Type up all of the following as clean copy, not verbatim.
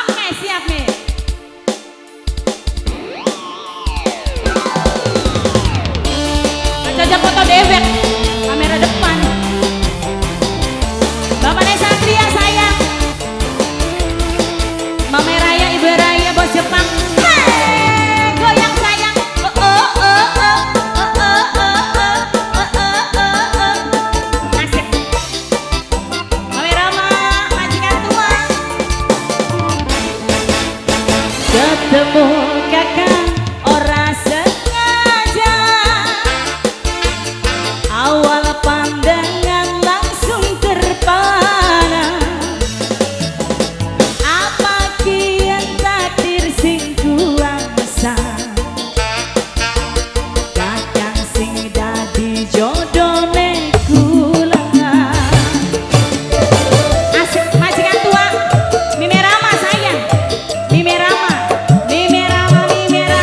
Oke, siap nih. Aja foto dewek, kamera depan. Bapak Satria sayang. Mama Raya, Ibu Raya, bos Jepang. Hey, goyang sayang. Oh oh oh oh oh oh oh oh oh oh oh. Asik. Mama Rama, majikan tua. Ketemu kakak ora sengaja. Awal pandangan langsung terpana. Apa kian takdir sing kuasa, kakang sing dadi jodone kula. Asik majikan tua. Mime Rama sayang. Mime Rama, Mime Rama, Mime Rama.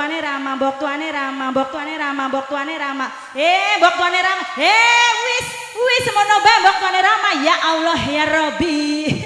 tuane Rama, mbok tuane Rama, mbok tuane Rama, mbok tuane Rama. Mbok tuane Rama. Wis wis semono bae mbok tuane Rama. Ya Allah ya Rabbi.